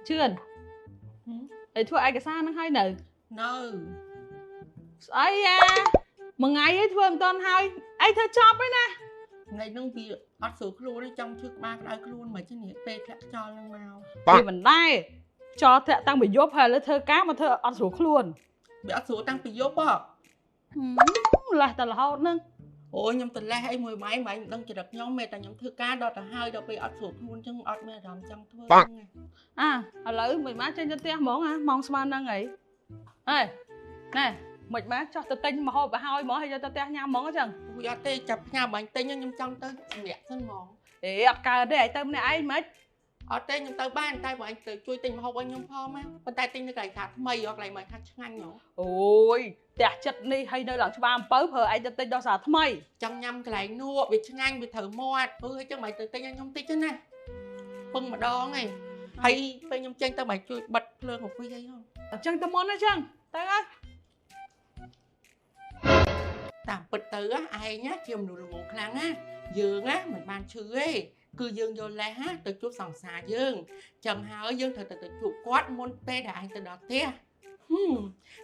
ជឿនអីធ្វើឯកសារហ្នឹងហើយនៅ នៅ ស្អីអាមួយថ្ងៃឯងធ្វើមិនតាន់ហើយឯងធ្វើចប់ហើយណា ថ្ងៃហ្នឹងវាអត់ស្រួលខ្លួនទេចង់ឈឺក្បាលក្តៅខ្លួនមិនចឹងនេះពេលធ្លាក់ខ្យល់ហ្នឹងមក វាមិនដែរចោលធាក់តាំងពីយប់ហើយឥឡូវធ្វើការមកធ្វើអត់ស្រួលខ្លួន វាអត់ស្រួលតាំងពីយប់ហ៎ ហឹមលេះតែរហូតហ្នឹង អូយខ្ញុំទៅលេះអីមួយម៉ៃម៉ៃមិនដឹងចរិតខ្ញុំទេតែខ្ញុំធ្វើការដល់ទៅហើយដល់ពេលអត់ស្រួលខ្លួនចឹងអត់មានអារម្មណ៍ចង់ធ្វើហ្នឹងឯង អាឥឡូវមិនមកចេញទៅផ្ទះហ្មងអាម៉ោងស្មានហ្នឹងអីហេណែមិនមកចោះទៅទិញម្ហូបឲ្យហើយហ្មងហើយយកទៅផ្ទះញ៉ាំហ្មងអញ្ចឹង អូយអត់ទេចាប់ផ្ញើបាញ់ទិញខ្ញុំចង់ទៅសម្រាប់សិនហ្មង អេអត់កើតទេឯងទៅម្នាក់ឯងមិន អត់ទេខ្ញុំទៅបានតែបើអញទៅជួយទិញម្ហូបឲ្យខ្ញុំផងណាប៉ុន្តែទិញនៅកន្លែងថាថ្មីហ៎កន្លែងមកថាឆ្ងាញ់ហ៎ អូយផ្ទះចិត្តនេះហើយនៅឡើងច្បារអំពៅប្រើឯងទៅទិញដល់សារថ្មី ចង់ញ៉ាំកន្លែងនោះវាឆ្ងាញ់វាត្រូវមាត់អឺហើយចឹងមិនទៅទិញឲ្យខ្ញុំតិចទេណាពឹងម្ដងឯងហើយពេលខ្ញុំចេញទៅមិនជួយបិទភ្លើងកាហ្វេអីហ៎ អញ្ចឹងទៅមុនអញ្ចឹងទៅហើយ តាមពិតទៅឯងជាមនុស្សល្ងងខ្លាំងណាយើងណាមិនបានឈឺទេគឺយើងយកលេសទៅជួបសង្សារយើងចឹងហើយយើងត្រូវតែទៅជួបគាត់មុនពេលដែលឯងទៅដល់ផ្ទះហឹម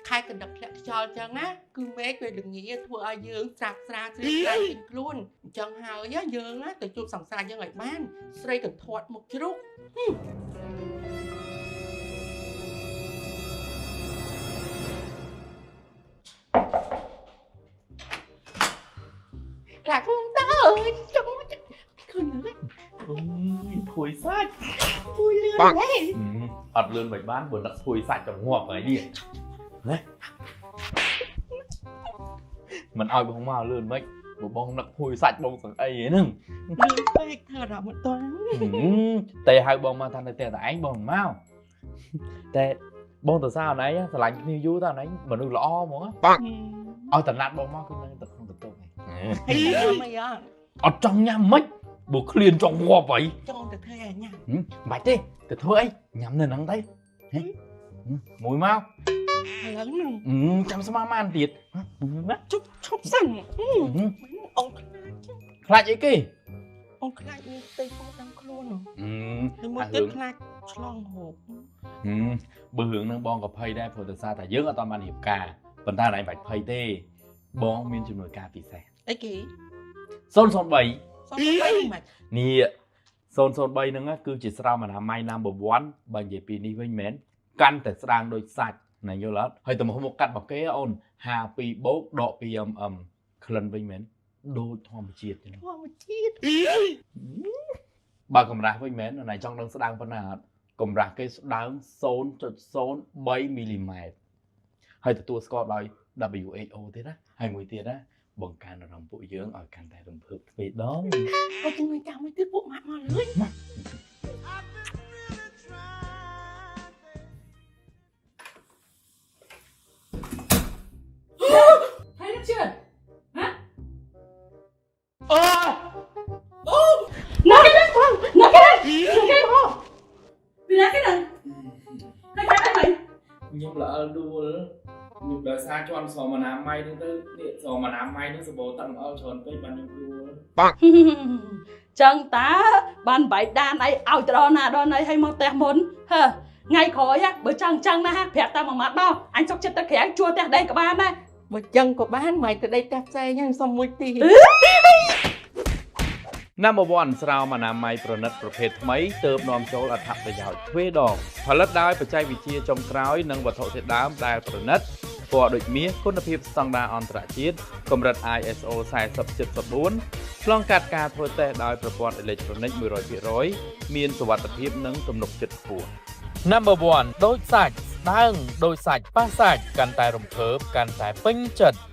ខែកណ្ដឹកធ្លាក់ខ្យល់ចឹងណាគឺមេឃវាល្ងាធ្វើឲ្យយើងស្រាប់ស្រាស្រៀបស្រាពេញខ្លួនអញ្ចឹងហើយយើងណាទៅជួបសង្សារយើងឲ្យបានស្រីកន្ធាត់មុខជ្រូក ខ្លាចខ្លួនតើអើយចង់ឃើញលើ អើយភួយសាច់ មួយលឿនហេ អត់លឿនមិនបានបើនឹកភួយសាច់ចងាប់ហើយនេះណាមិនឲ្យបងមកលឿនមិនបើបងនឹកភួយសាច់បងសង្អីហ្នឹង លឿនពេកធ្វើអារម្មណ៍មិនទាន់ តែហៅបងមកថានៅផ្ទះតែឯងបងមិនមកតែបងទៅសារអនឯងស្រឡាញ់គ្នាយូរតើអនឯងមនុស្សល្អហ្មងឲ្យតំណាត់បងមកគឺនៅតែក្នុងបន្ទប់ឯង ហើយញ៉ាំអីអត់ អត់ចង់ញ៉ាំមិនបើឃ្លានចង់ងាប់ហី ចង់ទៅធ្វើឲ្យញ៉ាំ មិនបាច់ទេទៅធ្វើអីញ៉ាំនៅហ្នឹងទៅហេមួយមក ឥឡូវហ្នឹង ចាំស្មានបានទៀតណា ជប់ឈប់សិនអូនខ្លាច ខ្លាចអីគេ អូនខ្លាចមានផ្ទៃពោះតាមខ្លួនហើយមួយទៀតខ្លាចឆ្លងរោគ បើរឿងហ្នឹងបងក៏ភ័យដែរព្រោះដោយសារតែយើងអត់បានរៀបការប៉ុន្តែឯងបាច់ភ័យទេបងមានជំនួយការពិសេស អីគេ 003 សុំទៅមិន នេះ003ហ្នឹងគឺជាស្រោមអនាម័យ number 1បើនិយាយពីនេះវិញមែនកាន់តែស្ដាងដូចសាច់ណាយល់អត់ហើយទំហំមកកាត់មកគេអូន52បូកដក 2 mm ក្លិនវិញមែនដូចធម្មជាតិចឹង ធម្មជាតិ បើកម្រាស់វិញមែនណៃចង់ដឹងស្ដើងប៉ុណ្ណាអត់កម្រាស់គេស្ដើង0.03មីលីម៉ែត្រហើយទទួលស្គាល់ដោយ WHO ទៀតណាហើយមួយទៀតណាបង្កើនអារម្មណ៍ពួកយើងឲ្យកាន់តែរំភើបទ្វេដង អូចឹងចាំមួយទៀតពួកម៉ាក់មកលឿន ហើយនឹងជឿនហ៎ អូអូ ណាគេហ្នឹងណាគេហ្នឹងគេពីណាគេហ្នឹងហើយគេអី ខ្ញុំល្អិលដួលខ្ញុំដោយសារជន់ស្រមអនាម័យហ្នឹងទៅនេះស្រមអនាម័យហ្នឹងសបោទឹកម្អិលច្រើនពេកបានខ្ញុំដួល ចឹងតាបានបែកដានអីឲ្យទៅដល់ណាដល់ណីឲ្យមកផ្ទះមុនហឺថ្ងៃក្រោយបើចង់ចឹងណាប្រាប់តែមួយម៉ាត់មកអញសុកចិត្តទៅក្រៅជួលផ្ទះដីក៏បានដែរ បើចឹងក៏បានមិនទៅដេកផ្ទះផ្សេងហ្នឹងសុំមួយទី Number 1ស្រោមអនាម័យប្រណិតប្រភេទថ្មីទើបនាំចូលអត្ថប្រយោជន៍ទ្វេដងផលិតដោយបច្ចេកវិទ្យាចុងក្រោយនិងវត្ថុធាតុដើមដែលប្រណិតពណ៌ដូចមាសគុណភាពស្តង់ដារអន្តរជាតិកម្រិត ISO 4074ឆ្លងកាត់ការធ្វើតេស្តដោយប្រព័ន្ធអេឡិចត្រូនិក100%មានសុវត្ថិភាពនិងទំនុកចិត្តខ្ពស់ Number 1ដូចសាច់ស្ដើងដូចសាច់ប៉ះសាច់កាន់តែរំភើបកាន់តែពេញចិត្ត។